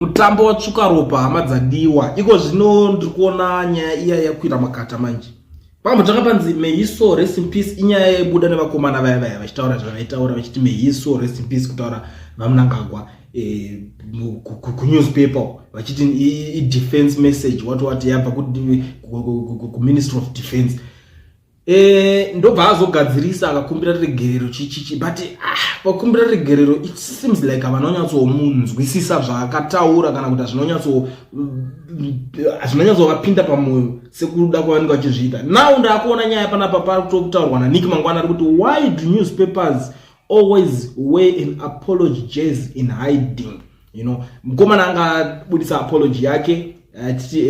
Mutambo watsvuka ropa, hama dzadiwa. Iko zvino ndiri kuona nyaya iya yakwira makata manje. Pakambotanga panzi "May his soul rest in peace", inyaya yaibuda nevakomana vaya vaya vachitaura zvavaitaura vachiti "May his soul rest in peace", kutaura VaMnangagwa kunewspaper vachiti idefense message, what yabva kuMinistry of Defense. Ndobva azogadzirisa akakumbira regerero chichichi, but ah, pakumbira regerero it seems like havanonyatsomunzwisisa zvaakataura kana kuti hazvinonyatsovapinda pamwoyo sekuda kwavanenge vachizviita. Now ndaakuona nyaya panapa pakutaurwa naNick Mangwana ari kuti, "Why do newspapers always wear an apology jersey in hiding?" Mukomana anga abudisa apology yake achiti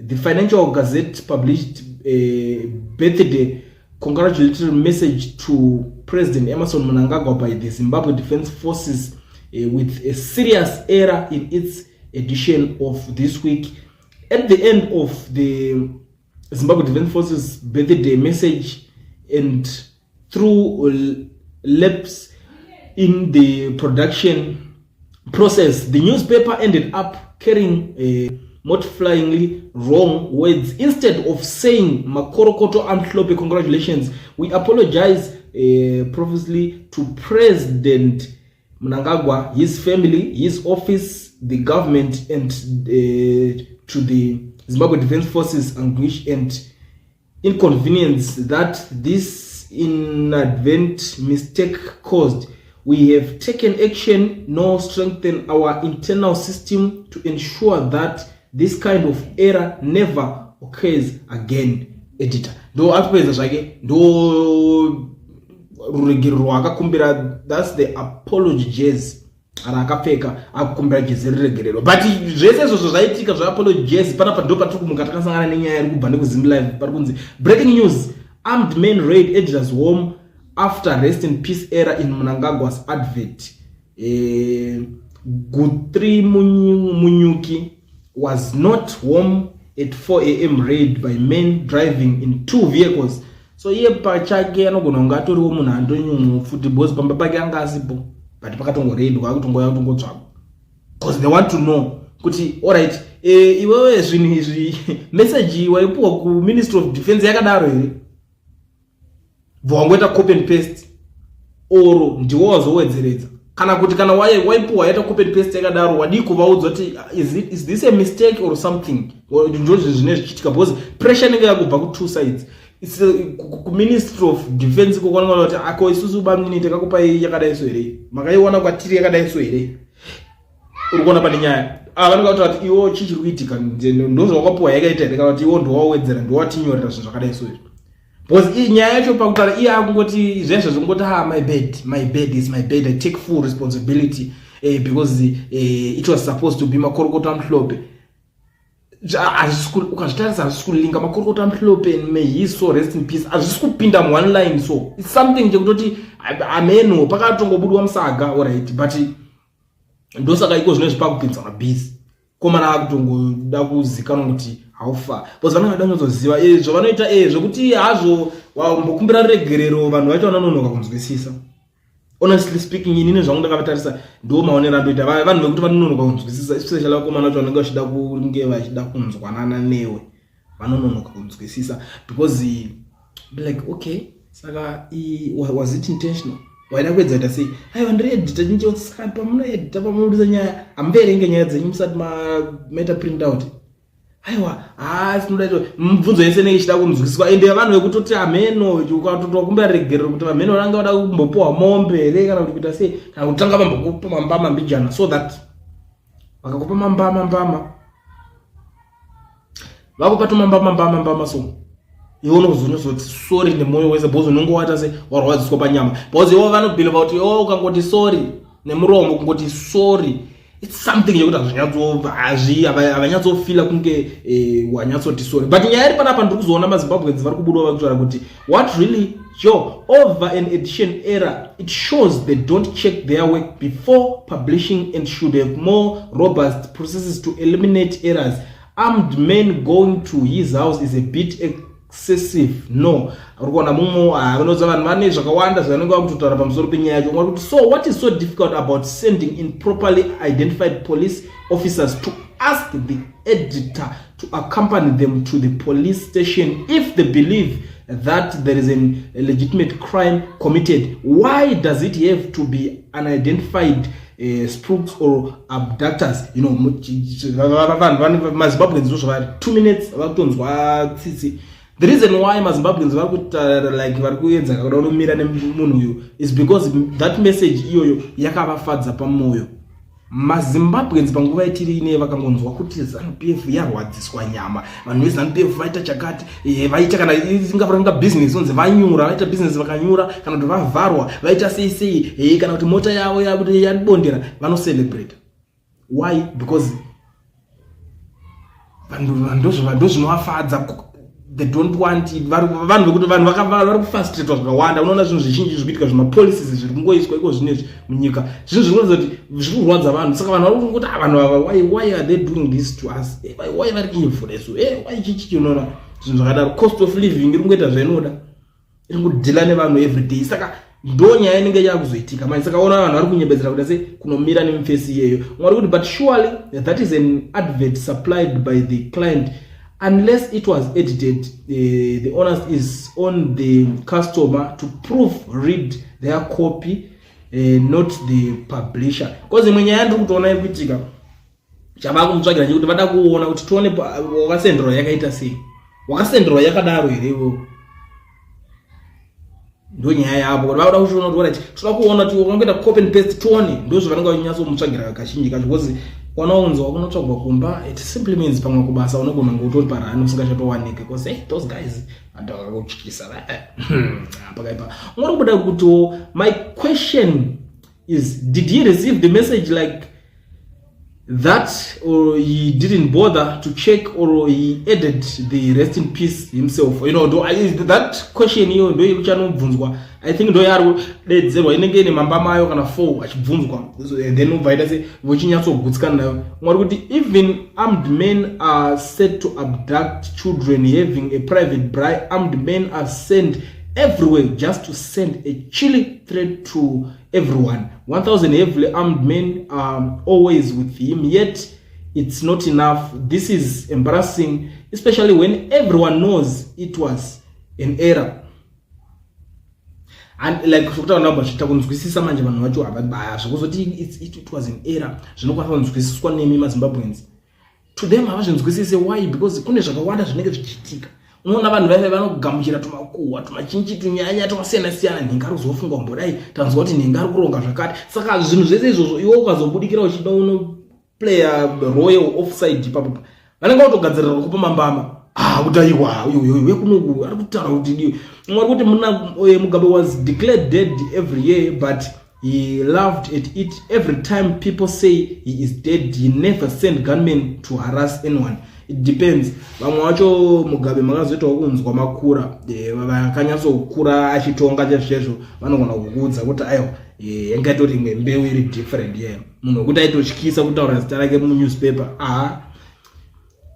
the Financial Gazette published a birthday congratulatory message to President Emmerson Mnangagwa by the Zimbabwe Defense Forces with a serious error in its edition of this week. At the end of the Zimbabwe Defense Forces birthday message and through lapse in the production process, the newspaper ended up carrying mortifyingly wrong words. Instead of saying 'Makorokoto amhlophe, congratulations, we apologize profusely to President Mnangagwa, his family, his office, the government and to the Zimbabwe Defense Forces anguish and inconvenience that this inadvertent mistake caused. We have taken action now strengthen our internal system to ensure that this kind of error never occurs again. Editor." Ndo atopedza zvake, ndo ruregerero rwaakakumbira. That's the apology jersey raakapfeka, akukumbira jezi riregererwa. But zvese izvozvo zvaitika zvaapology jezi panapa, ndo patiri kumuka takasangana nenyaya iri kubva nekuZim Live. Pari kunzi, "Breaking news: Armed men raid editor's home after rest in peace error in Mnangagwa's advert." Guthrie Munyuki was not home at 4 a.m. raid by men driving in two vehicles. So iye pachake anogona kunge atoriwo munhu andonyumwo futi, because pamba pake anga asipo, but pakatongoraidwa, akutongoya kutongotsvagwa because they want to know kuti, alright, iwewe zvinhu izvi, message waipuwa kuMinistry of Defense yakadaro here, bva wangoita copy and paste, or ndiwo wazowedzeredza, kana kuti kana waipuwa yaita copy and paste yakadaro, wadii kuvaudza kuti is this a mistake or something? Ndo zvinhu zvinenge zvichiitika because pressure inenge yakubva ku-two sides. Kuministry of Defense kokwanaa kuti ako isusu bamnini takakupai yakadai so here, makaiona kwatiri yakadai so here? Uri kuona pane nyaya. Ah, vanenge vataura kuti iwo chii chiri kuitika, ndo zvawakapuwa yakaita here, kana kuti iwo ndowawedzera, ndowatinyorera zvinhu zvakadai so here? Because nyaya yacho pakutaura iye akungoti zvezvo zvingoti, "Ah, my bad, my bad is my bad. I take full responsibility because it was supposed to be makorokoto amhlophe." Ukazvitarisa hazvisi kulinga. Makorokoto amhlophe, may his soul rest in peace, hazvisi kupinda muone line. So it's something chekutoti ameno pakatongobudwa musaga. Alright, but ndosaka iko zvino zvipakupinza mabhizi komana akutongoda kuzikanwa kuti haufa, because vanenge vada kunyatsoziva zvavanoita zvekuti hazvo wambokumbira regerero. Vanhu vacho vanononoka kunzwisisa. Honestly speaking, inini zvangu ndakavatarisa, ndo maonero andoita vanhu vekuti vanononoka kunzwisisa, especially vakomana vacho vanenge vachida kunge vachida kunzwanana newe, vanononoka kunzwisisa because be like, "Okay, saka was it intentional? Waida kuedza kuita sei?" "Aiwa, ndiri editor." Chincho saka pamunoedita, pamunobudisa nyaya, hamuverenge nyaya dzenyu musati maita print out? "Aiwa, ha, tinoda ito." Mibvunzo yese inenge ichida kunzwisiswa. Ende vanhu vekutoti hameno, ukatotokumbira regerero kuti vamheno vanenge vada kumbopuwa mombe here, kana kuti kuita sei, kana kutanga vambokupa mambama mbijana, so that vakakupa mambama mbama, vakupa tumambama mbama mbama, so iwe unozonyozoti sorry nemwoyo wese, because unonge waita se warwadziswa panyama, because iwo vanobelieva kuti iwo ukangoti sorry nemuromo, kungoti sorry, it's something yekuti havanyatsofeela kunge wanyatsoti sorry. But nyaya iri panapa, ndiri kuzoona maZimbabweans vari kubudawo vakutaura kuti, "What really jo over an edition error? It shows they don't check their work before publishing and should have more robust processes to eliminate errors. Armed men going to his house is a bit excessive, no?" Uri kuona mumwe vanoza vanhu vane zvakawanda zvavanenge vakutotaura pamusoro penyaya yacho. Vari kuti, "So what is so difficult about sending in properly identified police officers to ask the editor to accompany them to the police station if they believe that there is a legitimate crime committed? Why does it have to be unidentified spooks or abductors? Vanhu maZimbabweans ndozvavari. 2 minutes vakutonzwa tsitsi. The reason why maZimbabweans vari kuta like vari kuedza kuda kunomira nemunhu uyu is because that message iyoyo yakavafadza pamwoyo. MaZimbabweans panguva yatiri ine vakangonzwa kuti ZANU PF yarwadziswa nyama, vanhu veZANU PF vaita chakati, vaita kana ingava business, onzi vanyura, vaita business vakanyura, kana kuti vavharwa, vaita sei sei, kana kuti mota yavo yabondera, vanocelebrate. Why? Because vanhu ndozvinovafadza. They don't want vanhu vekuti vanhu vari kufrustratwa zvakawanda. Unoona zvinhu zvizhinji zviri kuitika, zvimapolicies zviri kungoiswa iko zvinezvi munyika, zvinhu zvinoratidza kuti zviri kurwadza vanhu. Saka vanhu vari kungoti, "Ah, vanhu ava, why are they doing this to us? Why vari kunyevhura isu? Why chichi?" Unoona zvinhu zvakadaro. Cost of living iri kungoita zvainoda, iri kudeala nevanhu everyday. Saka ndo nyaya inenge yakuzoitika manje. Saka ona vanhu vari kunyembedzera kuti se kunomira nemufesi iyeyo. Mwari kuti, "But surely that is an advert supplied by the client unless it was edited. The onus is on the customer to proof read their copy, not the publisher." Because imwe nyaya ndiri kutoona iri kuitika, chavakumutsvagira chekuti vada kuona kuti tione wakasenderwa yakaita sei, wakasenderwa yakadaro here iwewo. Ndo nyaya yavo, kuti vakuda kuchiona kuti, alright, toda kuona kuti wakangoita copy and paste, tione. Ndo zvavanenge vachinyatsomutsagira kazhinji kacho, because wanaunzwa kunotsvagwa kumba, it simply means pamwe kubasa unogona kunge utori parani usingachatowanike, because hey, those guys vanhu vakakutyisa pakaipa. Ungori kubuda kuti, "My question is, did he receive the message like that or he didn't bother to check or he added the 'rest in peace' himself?" Do, that question iyo ndo ichanobvunzwa. I think ndo yaari kudedzerwa, inenge ine mamba mayo kana 4 achibvunzwa, and then ubva ita se vochinyatsogutsika nayo. Mwari kuti, "Even armed men are said to abduct children having a private braai. Armed men are sent everywhere just to send a chilly threat to everyone. 1000 heavily armed men are always with him, yet it's not enough. This is embarrassing, especially when everyone knows it was an error." And like zvokutaura ndamba zviita kunzwisisa manje, vanhu vacho zvekuzoti it was an error zvinokwanisa kunzwisiswa nemi maZimbabweans. To them havazvinzwisise. Why? Because kune zvakawanda zvinenge zvichiitika. Unoona vanhu vaive vanogamuchira tumakuhwa tumachinji, tunyanya twakasiyana siyana. Nhinga ari kuzofunga kumbodai, tanzwa kuti nhinga ari kuronga zvakati. Saka zvinhu zvese izvozvo, iwe ukazobudikira uchida unoplaya royal offside ipapo, vanenge vatogadzirira kupa mambama. Ah, kuti aiwa, uyu wekunoku ari kutaura kuti diwe. Mwari kuti muna Mugabe was declared dead every year, but he laughed at it. Every time people say he is dead, he never sent gunmen to harass anyone. It depends. Vamwe vacho Mugabe makazoitawo kunzwa makura, vakanyatsokura achitonga chaizvo chaizvo, vanogona kukuudza kuti aiwa, yanga itori imwe mbeu iri different ye munhu wekuti aitotyisa kutaura zita rake munewspaper. Aha,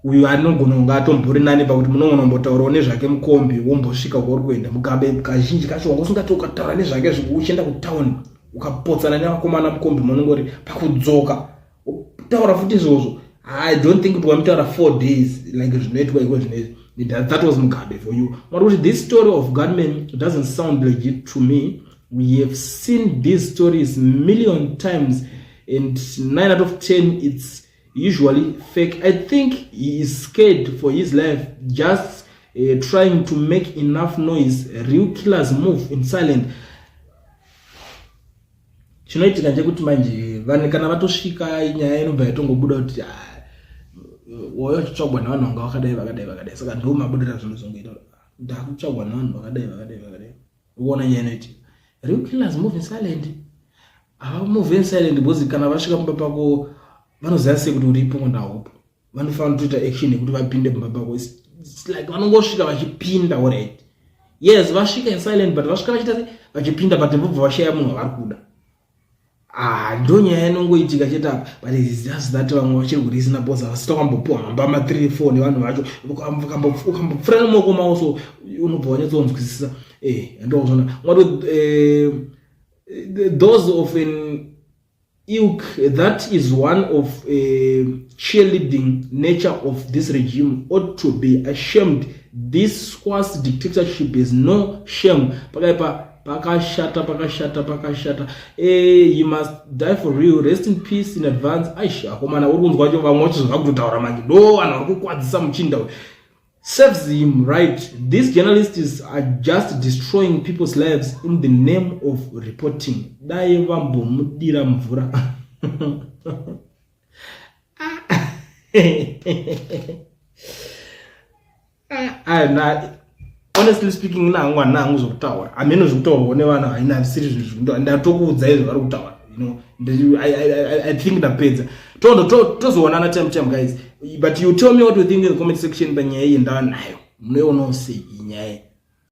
uyu anogona kunge atombori nani pakuti munogona kumbotaurawo nezvake mukombi wombosvika kwauri kuenda. Mugabe kazhinji kacho wanga usingati ukataura nezvake uchienda kutauni, ukapotsana nevakomana mukombi, munongori pakudzoka taura futi izvozvo. I don't think kuti wamutaura 4 days like zvinoitwa iko zvinezvi. That was Mugabe for you. Mwari kuti, "This story of gunmen doesn't sound legit to me. We have seen these stories million times and 9 out of 10 it's usually fake. I think he is scared for his life, just trying to make enough noise. Real killers move in silent." Chinoitika ndechekuti manje vanhu kana vatosvika, nyaya inobva yatongobuda kuti, ah, wauya uchitsvagwa nevanhu vanga vakadai vakadai vakadai. Saka ndo mabudira zvinozongoita, ndakutsvagwa nevanhu vakadai vakadai vakadai. Ukuona nyaya inoitika, real killers move in silent. Havamove in silent because kana vasvika mumba pako, vanoziva sei kuti uripo ngondaupo? Vanofanira kutoita action yekuti vapinde mumba pako. It's like vanongosvika vachipinda. Alright, yes, vasvika in silent, but vasvika vachiita sei? Vachipinda, but vobva vashaya munhu wavari kuda. Ah, ndo nyaya inongoitika chete apa. But it's just that vamwe vachiri kurisina because havasita kwambopiwa mamba ma3 4 nevanhu vacho. Ukambopfura nemaoko mavo so unobva wanyatsonzwisisa. Ndozvona mwati, "Those of an Ilk, that is one of cheerleading nature of this regime, ought to be ashamed. This squash dictatorship is no shame. Pakaipa, pakashata, pakashata, pakashata. He must die for real. Rest in peace in advance. Aish, akomana, uri kunzwa cho vamwe vacho zvakutotaura manje. Ndo vanhu vari kukwadzisa muchinda uyu. Serves him right. These journalists are just destroying people's lives in the name of reporting. Dai vambomudira mvura. Ah, honestly speaking, ina hangu handina hangu zvekutaura, hameno zvekutaurwa nevana haina zvisiri zvinhu ndatokuudzai zvavari kutaura. I think ndapedza. Tozoonana time time, guys, but you tell me what you think in the comment section panyaya iyi ndava nayo. Munoionawo sei iyi nyaya?